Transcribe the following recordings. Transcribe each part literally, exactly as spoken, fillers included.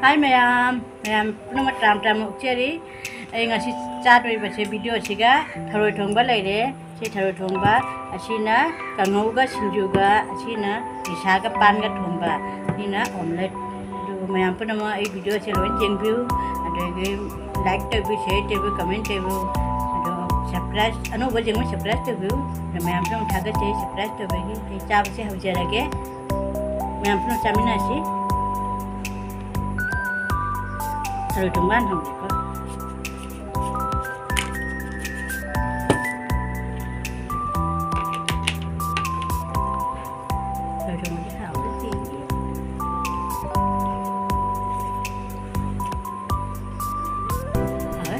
ꯍꯥꯏ ꯃꯌꯥꯝ, ꯃꯌꯥꯝ ꯄꯨꯝꯅꯃꯛ ꯇꯔꯥꯝ ꯇꯔꯥꯝꯅ ꯑꯣꯛꯆꯔꯤ꯫ ꯑꯩ ꯉꯁꯤ ꯆꯥꯗꯣꯔꯤꯕꯁꯦ video ꯁꯤꯒ ꯊꯔꯣꯏ ꯊꯣꯡꯕ ꯂꯩꯔꯦ꯫ ꯁꯤ ꯊꯔꯣꯏ ꯊꯣꯡꯕ ꯑꯁꯤꯅ ꯀꯥꯡꯍꯧꯒ ꯁꯤꯡꯖꯨꯒ, ꯑꯁꯤꯅ ꯅꯤꯁꯥꯒ ꯄꯥꯟꯒ ꯊꯣꯡꯕ, ꯑꯁꯤꯅ omelette꯫ ꯑꯗꯨꯒ ꯃꯌꯥꯝ ꯄꯨꯝꯅꯃꯛ ꯑꯩ video ꯁꯦ ꯂꯣꯏ ꯌꯦꯡꯕꯤꯌꯨ, ꯑꯗꯒꯤ like ꯇꯧꯕꯤꯌꯨ, share ꯇꯧꯕꯤꯌꯨ, comment ꯇꯧꯕꯤꯌꯨ꯫ ꯑꯗꯣ subscribe, ꯑꯅꯧꯕ ꯌꯦꯡꯕ subscribe ꯇꯧꯕꯤꯌꯨ꯫ ꯑꯗꯣ ꯃꯌꯥꯝ ꯄꯨꯝꯅꯃꯛ ꯊꯥꯒꯠꯆꯔꯤ subscribe ꯇꯧꯕꯒꯤ꯫ ꯑꯩ ꯆꯥꯕꯁꯦ ꯍꯧꯖꯔꯒꯦ꯫ ꯃꯌꯥꯝ ꯄꯨꯟꯅ ꯆꯥꯃꯤꯟꯅꯁꯤ꯫ ꯊꯔꯣꯏ ꯊꯣꯡꯕ ꯍꯥꯟꯅ ꯍꯧꯔꯦꯀꯣ꯫ ꯊꯔꯣꯏ ꯊꯣꯡꯕꯗꯤ ꯍꯥꯎꯕꯅꯤ꯫ ꯍꯥꯎꯋꯦ꯫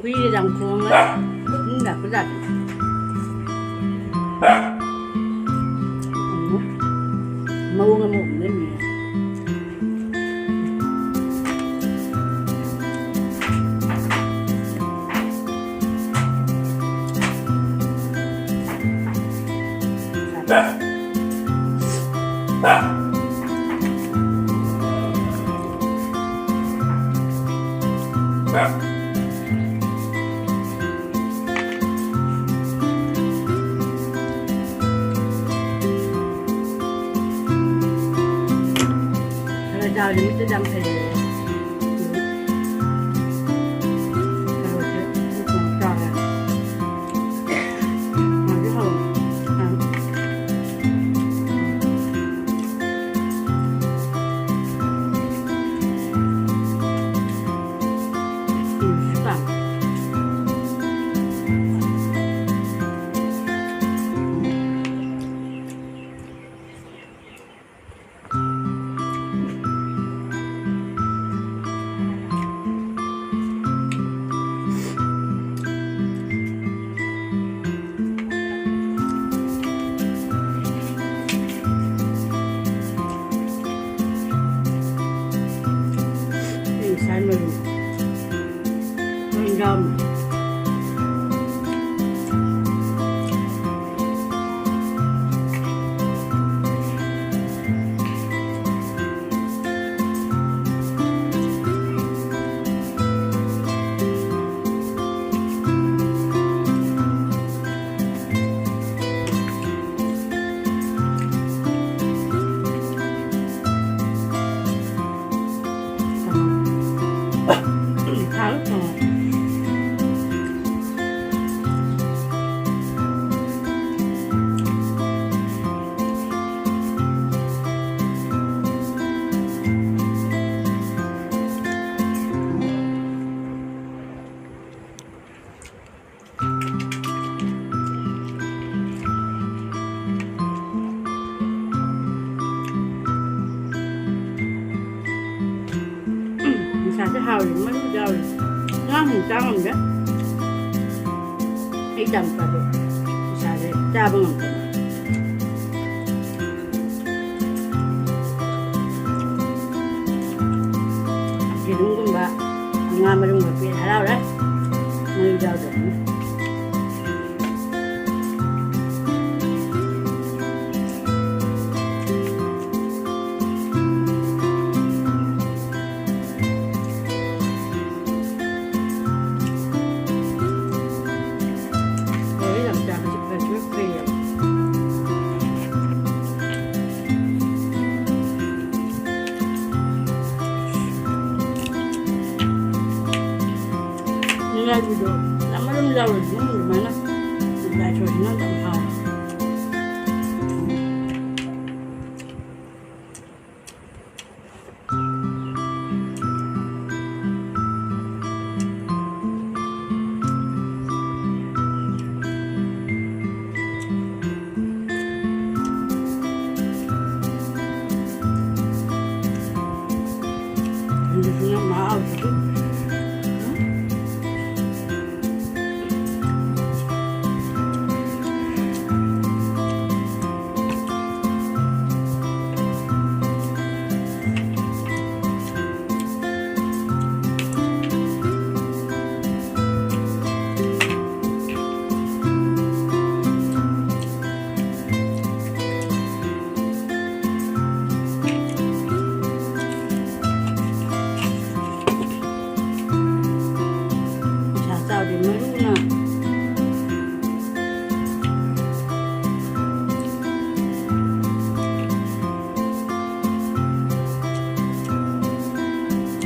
ꯍꯨꯏꯁꯦ ꯌꯥꯝ ꯈꯣꯡꯉꯦ꯫ ꯃꯤ ꯂꯥꯛꯄ ꯖꯥꯠꯅꯤ꯫ ꯑꯃꯨꯛ ꯃꯑꯣꯡ ꯑꯃ ꯑꯃꯨꯛ ꯂꯩꯅꯤꯡꯉꯦ꯫ ꯈꯔ ꯆꯥꯎꯔꯤꯉꯩꯗ ꯌꯥꯝ ꯐꯩꯌꯦ꯫ ꯀꯩꯅꯣꯁꯦ ꯆꯥꯔꯦ꯫ ꯍꯥꯎꯗꯤ ꯍꯥꯎꯋꯦ꯫ ꯌꯥꯝ ꯅꯨꯡꯁꯤꯠ ꯄꯥꯝꯃꯦ꯫ ꯃꯔꯨ ꯌꯥꯎꯔꯤ꯫ ꯉꯥ ꯑꯃꯨꯛ ꯆꯥ ꯉꯝꯗꯦ꯫ ꯑꯩ ꯏꯆꯥꯅꯨꯄꯥꯗꯣ ꯏꯁꯥꯁꯦ ꯆꯥꯕ ꯉꯝꯗꯦ꯫ ꯌꯦꯔꯨꯝꯒꯨꯝꯕ, ꯉꯥ ꯃꯔꯨꯝꯒꯨꯝꯕ ꯄꯤꯔ ꯍꯔꯥꯎꯔꯦ꯫ ꯃꯔꯨ ꯌꯥꯎꯗꯕꯅꯤꯅ꯫ ꯂꯣꯏ ꯌꯥꯝ ꯆꯥꯕꯁꯦ ꯐꯁꯨ ꯐꯩꯌꯦꯕ꯫ ꯅꯨꯡꯌꯥꯏꯕꯤꯗꯣ ꯌꯥꯝ ꯃꯔꯨꯝ ꯌꯥꯎꯔꯗꯤ ꯑꯗꯨꯝ ꯑꯗꯨꯃꯥꯏꯅ ꯅꯨꯡꯌꯥꯏꯕꯤꯗꯨꯅ ꯌꯥꯝ ꯍꯥꯎꯋꯦ꯫ ꯑꯗꯨꯁꯨꯅ ꯃꯍꯥꯎꯁꯤꯗꯤ꯫ ꯄꯩꯁꯥ ꯆꯥꯎꯗꯦ ꯃꯔꯨꯅ꯫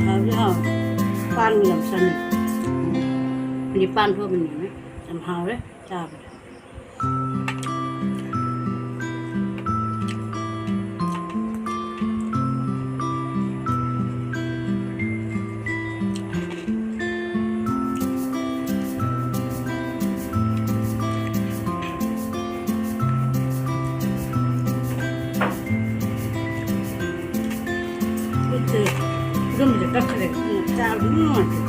ꯍꯥꯎꯗꯤ ꯍꯥꯎꯋꯦ꯫ ꯄꯥꯟꯒ ꯌꯥꯝ ꯆꯥꯅꯩ꯫ ꯑꯩꯗꯤ ꯄꯥꯟ ꯊꯣꯛꯑꯕꯅꯤꯅ ꯌꯥꯝ ꯍꯥꯎꯔꯦ ꯆꯥꯕꯗ꯫ ꯈꯨꯠꯁꯦ ꯑꯗꯨꯝꯕꯁꯦ ꯀꯛꯈ꯭ꯔꯦ꯫ ꯆꯥꯕ ꯎꯝ꯫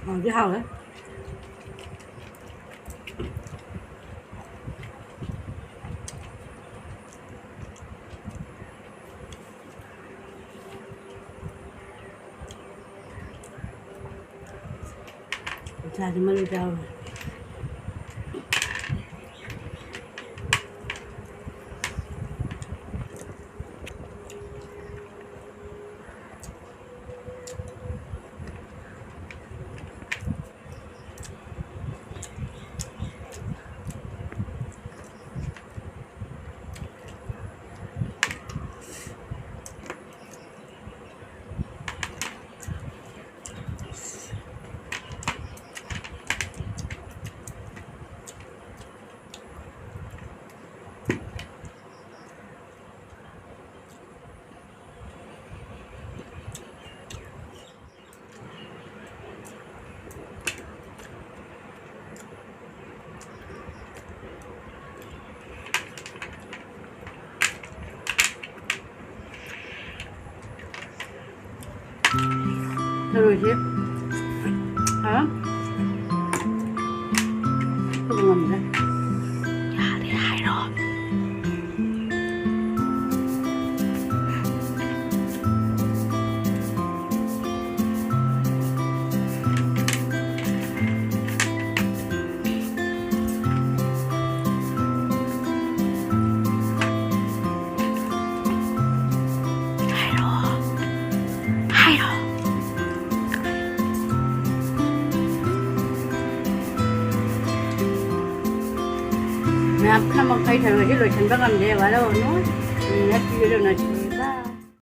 ꯍꯥꯎꯗꯤ ꯍꯥꯎꯋꯦ꯫ ꯏꯁꯥꯁꯦ ꯃꯔꯨ ꯆꯥꯎꯔꯦ꯫ ꯊꯔꯣꯏꯁꯦ꯫ ꯍꯥ? ꯈꯨꯠ ꯉꯝꯗ꯭ꯔꯦ꯫ ꯌꯥꯔꯦ ꯍꯥꯏꯔꯣ꯫ ꯍꯥꯏꯔꯣ꯫ ꯍꯥꯏꯔꯣ꯫ ꯄꯨꯝꯅꯃꯛ ꯑꯩ ꯊꯔꯣꯏꯁꯦ ꯂꯣꯏꯁꯤꯟꯕ ꯉꯝꯗꯦ, ꯋꯥꯔꯧꯔꯅꯨ꯫ ꯎꯝ, ꯅꯠꯇꯤꯌꯦ, ꯅꯠꯇꯤꯌꯦ꯫